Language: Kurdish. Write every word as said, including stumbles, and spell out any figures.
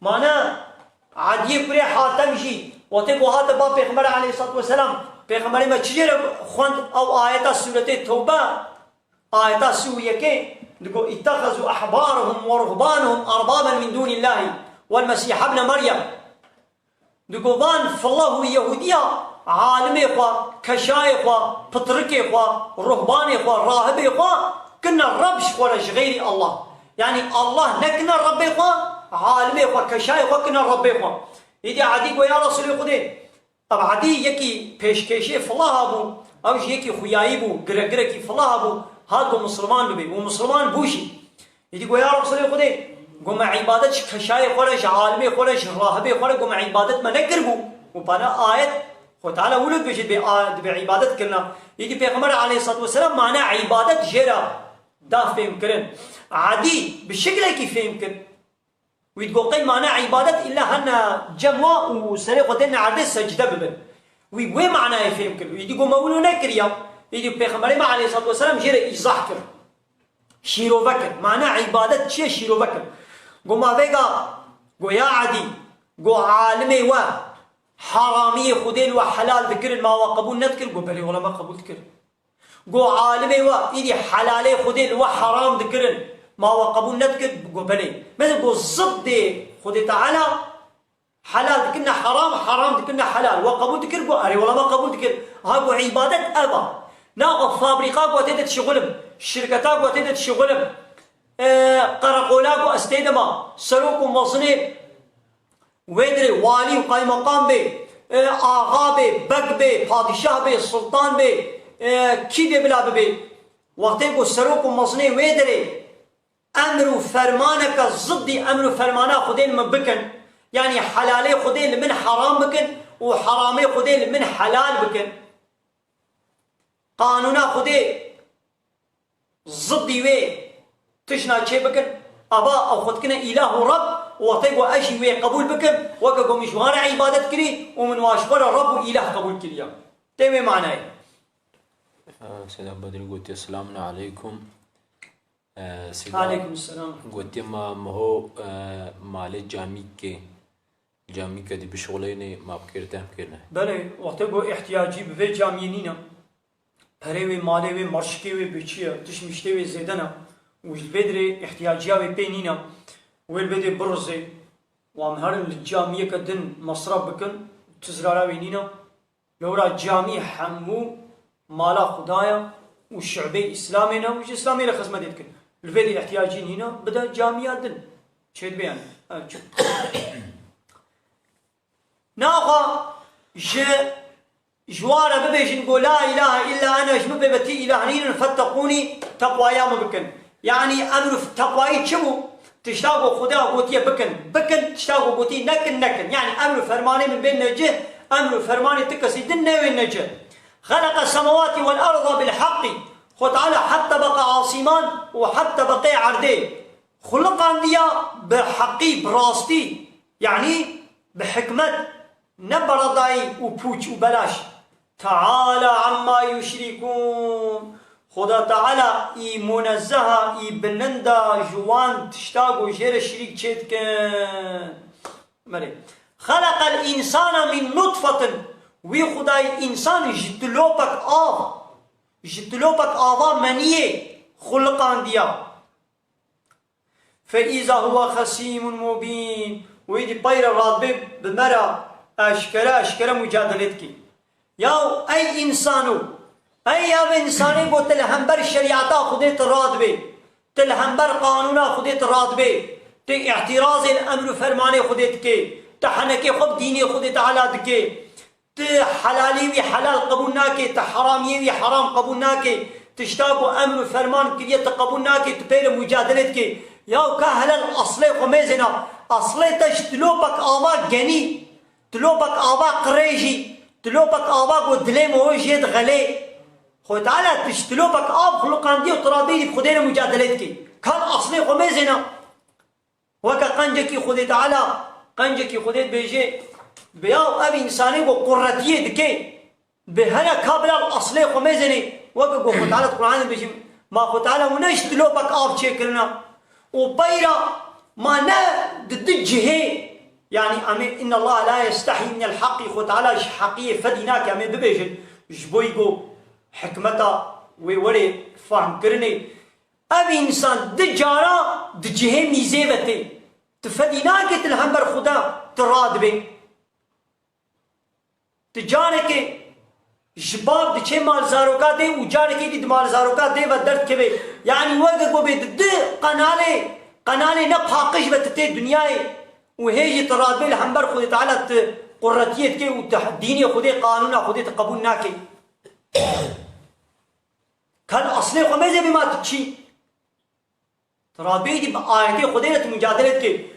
Mana Ediyê kurê Hatem jî, wextê ku hate ba Pêxember aleyhissalatu vesselam, Pêxemberê me çi jê re xwend ew ayeta sûretê Tewbe, ayeta sî û yekê, digo, "İttehazu ahbarahum ve ruhbanahum arbaben min dunillahi vel Mesih ibne Meryem." Digo, van fillah û Yehudiya alimê xwe, keşayê xwe, pitrikê xwe, ruhbanê xwe, rahibê xwe kirine Reb ji xwe re ji xeyrî Allah. Yanî Allah nekirine Rebbê xwe, alimê xwe, keşayê xwe kirine Rebbê xwe. Îdî Edî got, ya Resulê Xwedê, ev Edî yekî pêşkêşê filaha bû, ew jî yekî xuyayî bû, giregirekî filaha bû, hat ku misilman bibe û misilman bû jî. Îdî got, ya Resulê Xwedê, got, me îbadet ji keşayê xwe re, ji alimê xwe re, ji rahibê xwe re, got, me îbadet me nekiribû. Û pana ayet, Xwe Teala wilo dibêje, dibê a-, dibê îbadet kirina. Îdî Pêxember aleyhissalatu vesselam mana îbadet jê re da fêhm kirin. Edî bi şekilekî fêhm kir. Wî digo qey mana îbadet îlla hene cem wa û serê xwe dêne erdê secde bibin. Wî wê manayê fêhm kir. Wî digo me wilo nekiriya. Îdî Pêxemberê me aleyhissalatu vesselam jê re îzah kir. Şîrove kir. Mana îbadet çi ye? Şîrove kir. Go ma vêga, go ya Edî, go alimê we heramiyê Xwedê li we helal dikirin, ma we qebûl nedikir? Go belê, wela me qebûl dikir. Go alimê we îdî helalê Xwedê li we heram dikirin, ma we qebûl nedikir? Go belê. Mesela go ziddê Xwedê Teala helal dikirine heram, heram dikirine helal. We qebûl dikir? Go erê, wela me qebûl dikir. Ha, go îbadet ev a. Naxwe fabrîka ku tê de dişixulim, şirketa ku tê de dişixulim, e, qereqola ku ez tê de ma, serok û mezinê wê dirê, walî û qaymeqam bê, e, axa bê, beg bê, padîşah bê, sultan bê, e, kî bê bila bibê. Wextê ku serok û mezinê wê dirê, emr û fermaneke ziddî emr û fermana Xwedê li min bikin, yanî helalê Xwedê li min heram bikin û heramê Xwedê li min helal bikin. Qanûna Xwedê ziddî wê tişna çê bikin, ava ew xwe dikine îlah û Reb, û wextê ku ez jî wê qebûl bikim, weke ku min ji wan re îbadet kirî û min wan ji xwe re Reb û îlah qebûl kiriye. Tê wê manayê. Selam Bedrî gotiye, selamun aleykum. Ee, Seyda, Aleykum selam. Gotiye ma miho, e, malê camîkê, camîke dî bişixuleyne, ma bi kêr dem kirine. Belê, wextê ku ihtiyacî bi vê camiyê nîne, perê wê, malê wê, marşikê wê bê çi ye, tişt miştê wê zêde ne û ji vê dirê ihtiyaciya wê pê nîne, wê li vê dê birizê, wan herin li camiyeke din mesref bikin, tu zirara wê nîne. Lewra camî hemû mala Xuda ye û şibê Îslamê ne û ji Îslamê re xizmetê dikin. Li vê de ihtiyacî nîne, bide camiya din. Çêdibe yani. Ev çi? Naxwe ji, ji wa re bibêjin ku la ilahe illa ene, ji min bê betî îlah nînin, fetteqûnî, teqwaya min bikin. Yanî emr û teqwayî çi bû? Tişta ku Xuda gotiye bikin, bikin, tişta ku gotî nekin, nekin. Yanî emr û fermanê min bên necih, emr û fermanê ti kesî din newên necih. Xeleqe semawatî wel erda bil heqî. Xwe Teala het tebeqa asîman û het tebeqê erdê xuliqandiya bi heqî, bi rastî, yanî bi hikmet, ne beredayî û pûç û belaş. Teala amma yuşrikûn. Xuda Teala î munezzeha, î bilind a ji wan tişta ku jê re şirîk çêdikin. Belê. Xeleqel însana min nutfetin. Wî Xudayî însan ji tilopek av, ji tilopek ava meniyê xuliqandiya. Fe îza huwe xesîmun mubîn. Wî dî peyre radibê bi me re eşkere eşkere mucadele dikî. Yaw ey însano, ey ev însanê ku tu li hember şerîeta Xwedê tu radibê, tu li hember qanûna Xwedê tu radibê, tu îhtîrazê li emr û fermanê Xwedê dikê, tu henekê xwe bi dînê Xwedê Teala dikê, tu helalî wî helal qebûl nakê, tu heramiyê wî heram qebûl nakê, tişta ku emr û ferman kiriye tu qebûl nakê, tu pê re mucadele dikê. Yaw ka hele li eslê xwe mêzêna, eslê te ji tilopek ava genî, tilopek ava qirêjî, tilopek ava ku dilê miho jê dixelê. Xwedê Teala tu ji tilopek av xuliqandiye û tu rabêrî bi Xwedê re mucadele dikê. Ka li eslê xwe mêzêna. Weke qencekî Xwedê Teala, qencekî Xwedê dibêje, bi yaw ev însanê ku quretiyê dike, bi hele ka bila li eslê xwe mêzênê, weke ku Xwedê Teala di Qur'anê dibêje, ma Xwedê Teala wina ji tilopek av çêkirina. Û peyra ma ne di du cihê, Yanî em ê, inna Allah la yestehî minel heqî, Xwe Teala ji heqiyê fedî nake, em ê bibêjin, ji bo ku hikmeta wê were fehmkirinê. Ev însan di cara di cihê mîzê ve tê. Tu fedî nake, tu li hember Xuda tu radibê. Tu carekê ji bav diçê mal zaroka dê û carekê dî di mal zaroka dê ve derdikeve. Yanî weke ku bê di du qenalê, qenalê ne paqij ve tu tê dinyayê û hê jî tu radibê li hember Xwedê Teala tu quretiyê dikê û tu dînê Xwedê, qanûna Xwedê tu qebûl nakê. Kal aslê xwe mêze bê ma tu çî. Tu radibê dî bi ayetê Xwedê re tu mucadele dikê.